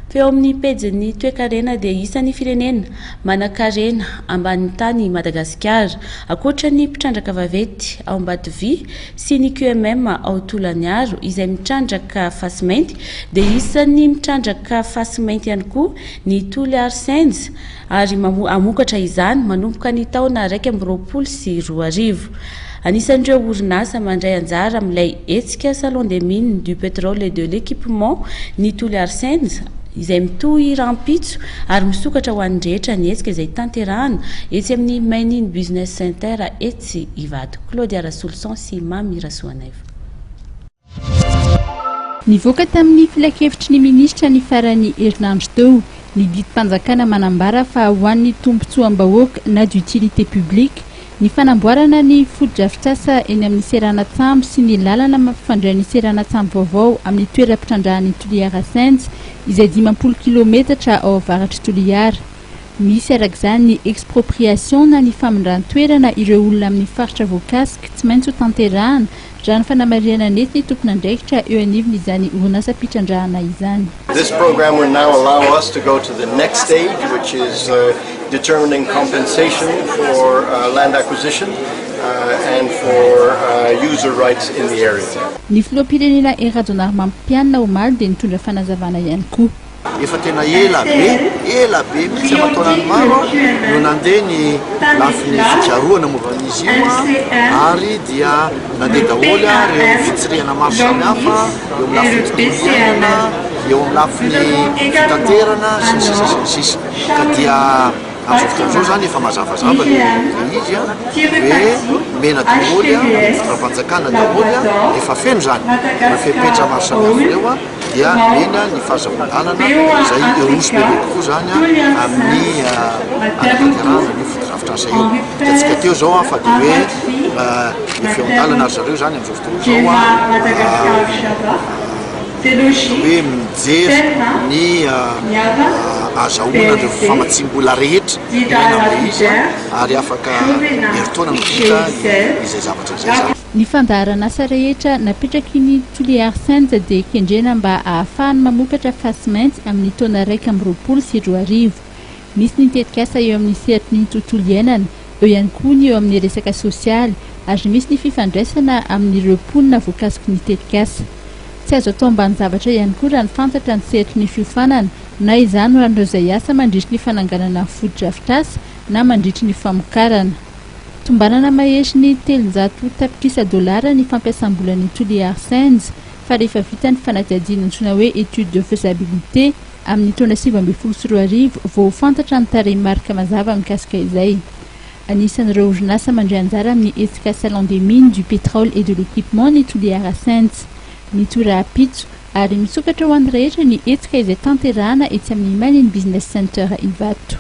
Fa eo amin'ny pejin'ny toekarena dia isan'ny firenena manankarena ambanin'ny tany i Madagasikara. Ankoatra ny mpitrandraka vaventy ao Ambatovy sy ny QMM ao Tolagnaro izay mitrandraka fasimainty dia isan'ny mitrandraka fasimainty ihany koa ny Toliary Sands ary hamokatra izany manomboka ny taona 2021. Anisan'ireo orinasa mandray anjara amin'ilay hetsika Salon des mines, du pétrole et de l'équipement ny Toliary Sands izay mitohy rahampitso ary misokatra ho an'ny rehetra ny hetsika izay tanterahana etsy amin'ny Mining Business Center etsy Ivato. Claudia Rasoloson sy Mamy Rasoanaivo. Nivoaka tamin'ny filankevitry ny minisitra ny faran'ny herinandro teo ny didim-panjakana manambara fa ho an'ny tombontsoam-bahoaka na d'utilité publique ny fanamboarana ny fotodrafitrasa eny amin'ny seranan-tsambo sy ny lalana mampifandray ny seranan-tsambo vaovao amin'ny toeram-pitrandrahan'ny Toliara Sands izay 50 kilometatra ao avaratr'i Toliara. Misy araka izany ny expropriation na ny famindran-toerana ireo olona amin'ny faritra voakasika tsy maintsy ho tanterahana raha ny fanamarihana nety ny tompon'andraikitra eo anivon'izany orinasam-pitrandrahana izany. This program will now allow us to go to the next stage, which is determining compensation for land acquisition and for user rights in the area. Ny filoham-pirenena Hery Rajaonarimampianina omaly dia nitondra fanazavana ihany koa. Efa tena ela be, ela be mihitsy aman-taonany maro no nandeha ny lafiny fikarohana momba an'izy io ary dia nandeha daholo ireo fitsirihana maro samihafa eo amin'ny lafiny tontolo iainana, eo amin'ny lafiny fitaterana sy ny sisa sy ny sisa. Ka dia amin'izao fotoana izao izany efa mazavazava ilay izy hoe omena daholo, fitondram-panjakana daholo, efa feno izany ireo fepetra maro samihafa ireo. dia omena ny fahazahoan-dalana izay hiroso bebe kokoa izany amin'ny hanatanterahana an'io fotodrafitrasa io. Hitantsika teo izao fa dia hoe efa eo an-dalana ry zareo izany amin'izao fotoana izao hoe mijery ny ahazahoana ireo famatsiam-bola rehetra ilaina amin'ilay izy ary afaka herintaona no vita izay zavatra izay izany. Ny fandaharan'asa rehetra napetraky ny Toliary Sands dia kendrena mba ahafahany mamokatra fasimainty amin'ny taona 2021. Misy ny tetikasa eo amin'ny sehatry ny tontolo iainana, eo ihany koa ny eo amin'ny resaka sosialy ary misy ny fifandraisana amin'ireo mponina voakasiky ny tetikasa. Tsy azo atao ambanin-javatra ihany koa raha ny fantatra ny sehatry ny fiofanana na izany ho an'ireo izay hiasa mandritry ny fananganana fotodrafitrasa na mandritry ny famokarana. Tombanana mahery ny 300 tapitrisa dolara ny fampiasam-bolan'ny Toliary Sands fa rehefa vita ny fanadihadiana antsoina hoe étude de faisabilité amin'ny taona 2019 vao ho fantatra ny tarehimarika mazava mikasika izay. Anisan'ireo orinasa mandray anjara amin'ny hetsika Salon des mines, du pétrole et de l'équipement ny Toliara Sands. Mitohy rahampitso ary misokatra ho an'ny rehetra ny hetsika izay tanterahana etsy amin'ny Mining Business Center Ivato.